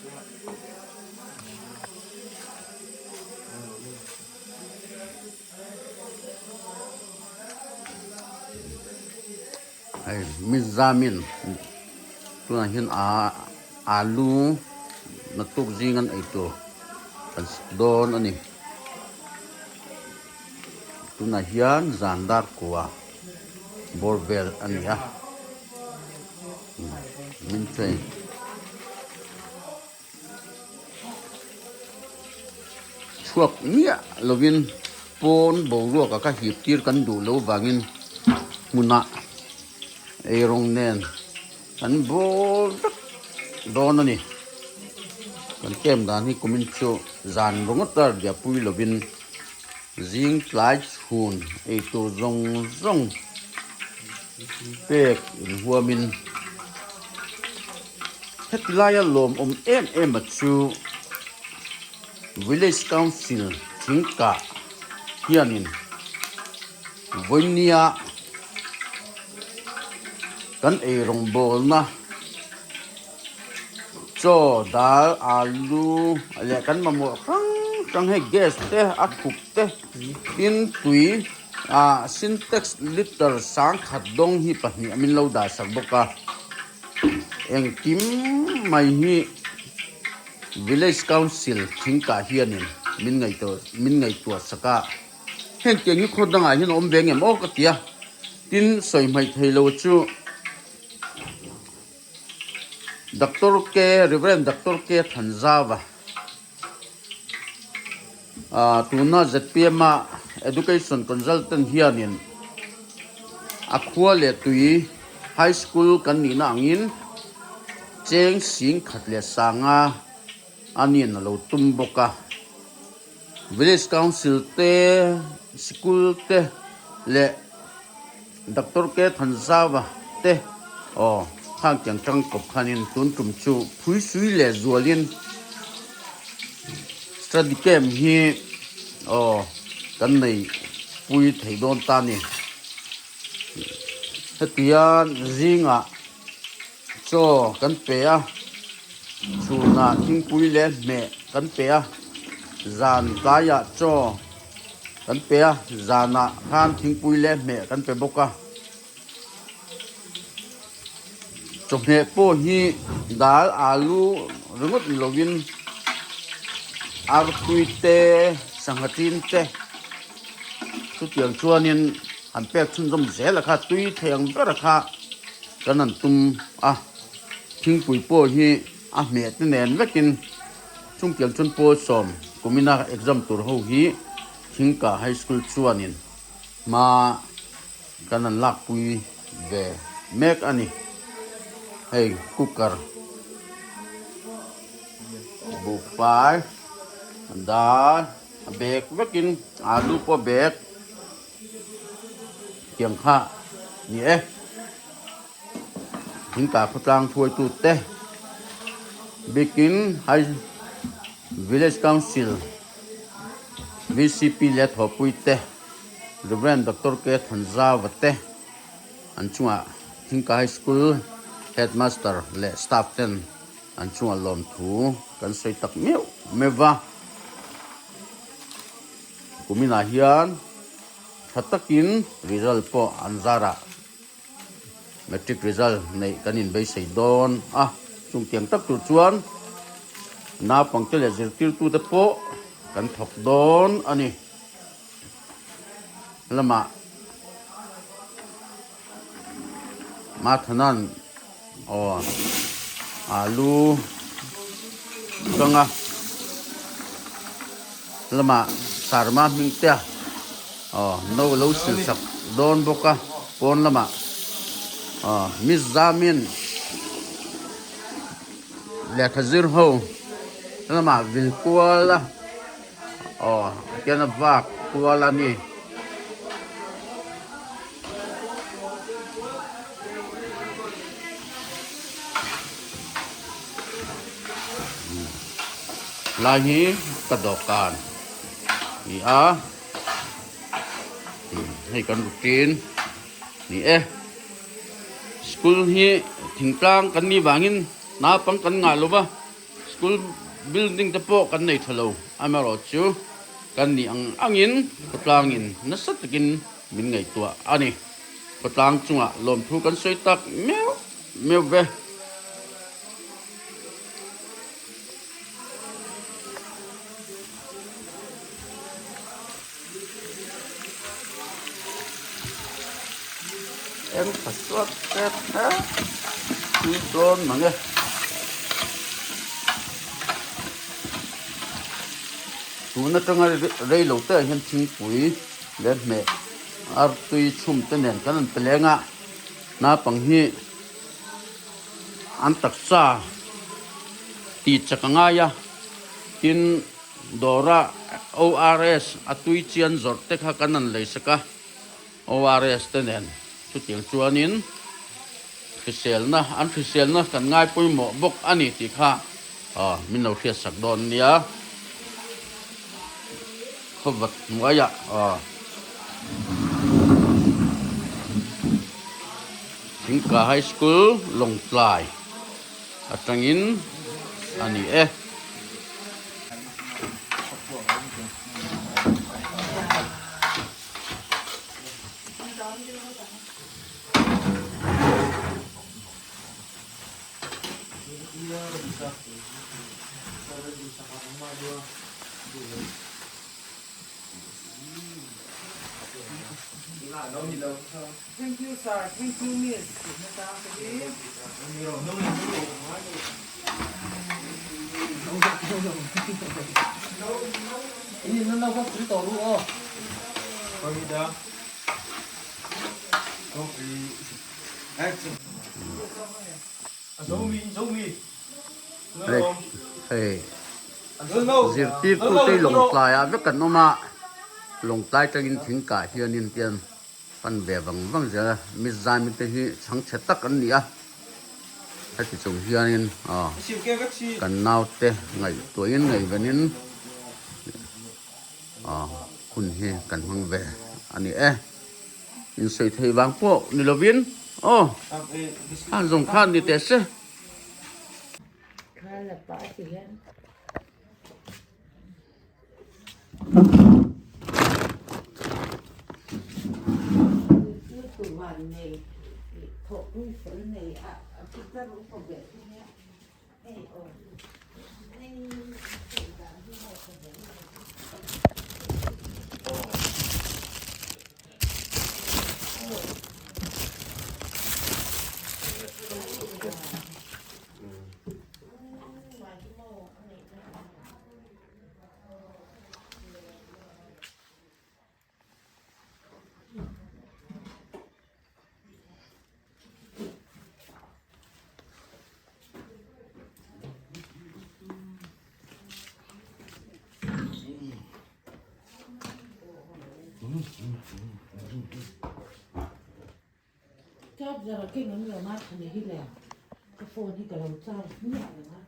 Hei mizamin tunah hian aa alu naktuk zing an ei tur kan sik dawn a ni. Tunah hian zan dar kua bawr vel a ni a min chei. Chhuak miah lovin pawn boruak a ka hip tir kan duh loh vangin hmunah eirawng nen kan bawl vek dawn a ni. Kan kem dan hi kumin chu zan ringawt a riahpui lovin zing tlai chhun eitur zawng zawng pek inhuamin. Heti laia lawmawm em em a chu Village Council thingkah hianin vawinia kan eirawngbawlna chaw, dal, alu leh kan mamawh hrang hrang hei gas te a khup te tin tui ah sintex liter sangkhat dawng hi pahnih min lo dahsak bawk a. Engkim mai hi Village Council thingkah hianin min ngaihtuah min ngaihtuah sak a, heng tiang hi khaw dangah hian a awm ve ngem aw ka ti a, tin sawi hmaih thei lo chu Doctor K Reverend Doctor K Thanzava ah tuna zpm a Education Consultant hianin a khua leh tui High School kan nihna angin cheng sing khat leh sanga a nin a lo tum bawk a. Village Council te, Sikul te leh Doctor K Thanzava te aw khang tiang tangkawp khanin tun tum chu phuisui leh zualin study camp hi aw kan nei pui thei dawn ta a ni. Hetia zingah chaw kan pe a, chhunah thingpui leh hmeh kan pe a, zan tlaiah chaw kan pe a, zanah khan thingpui leh hmeh kan pe bawk a. Chawhmeh pawh hi dal alu ringawt ni lovin artui te sangha tin te chutiang chuanin an pek chhunzawm zel a kha tui thei ang ber a kha kan han tum a thingpui pawh hi a hmeh te nen vekin chungtiang chuan pawl sawm kumina exam tur ho hi Thingka High School chuanin hma Kan an lakpui ve mek a ni. Hei cooker buhfai dal a bag vekin alu pawh a bag tiang kha ni e. Thingtah khawtlang hruaitu te bikin high village council vcp leh thawhpui te. Rev. Doctor K. Thanzava te an chungah Thingka High School Headmaster leh staff ten an chungah lawmthu kan sawi tak meuh meuh va. Kuminah hian tha takin result pawh an zarah Matric result neih kan inbeisei dawn a, chungtiang tak tur chuan naupangte leh zirtirtute pawh kan thawk dawn a ni. Lamah Mathanan aw alu kanga lamah Sarma hming te aw no lo sil sak dawn bawk a pawn lamah aw Miss Zamin lehkha zir ho lamah vil kual a. Aw tian a vak kual a ni. Lai hi ka dawhkan ni a hei kan routine ni e school hi thingtlang kan nih vangin naupang kan ngah lo va. School building te pawh kan nei tha lo, amaherawhchu kan nih ang angin khawtlangin nasa takin min ngaihtuah a ni. Khawtlang chungah lawmthu kan sawi tak meuh meuh ve. Eng tha suat tep hle tui dawn mang e. Tun atanga rei lo te ah hian thingpui leh hmeh artui chhum te nen kan rawn pe leng a, naupang hi an taksa tih chak a ngai a, tin. Dawra ORS a tui chian zawrh te kha kan han lei sak a, ORS te nen chutiang chuanin hriselna an hriselna kan ngai pawimawh bawk a ni tih kha min lo hriat sak dawn nia. Khawvat hnuaiah Thingka High School Lawngtlai atangin a ni e. Zirtirtute lawngtlaiah vek an awm a, lawngtlai tangin thingkah hianin tian Pan ve vang vang zel a, Mizaimi te hi chhangchhe tak an ni a, heti chung hianin aw kan naute ngaihtuahin ngaihvenin aw hun hi kan hmang ve a ni e. Insawi thei vang pawh ni lovin aw khan zawng khan ni teh se. Charger a keng an lo a thane hi le ka phone hi ka lo charge hmiah reng a.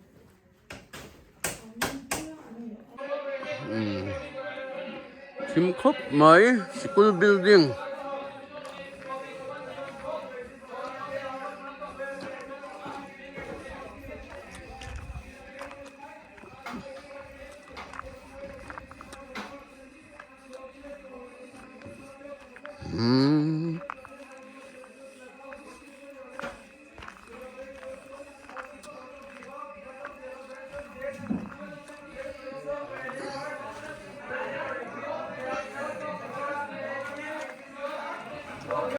Thim khawp mai sikul building. Umm.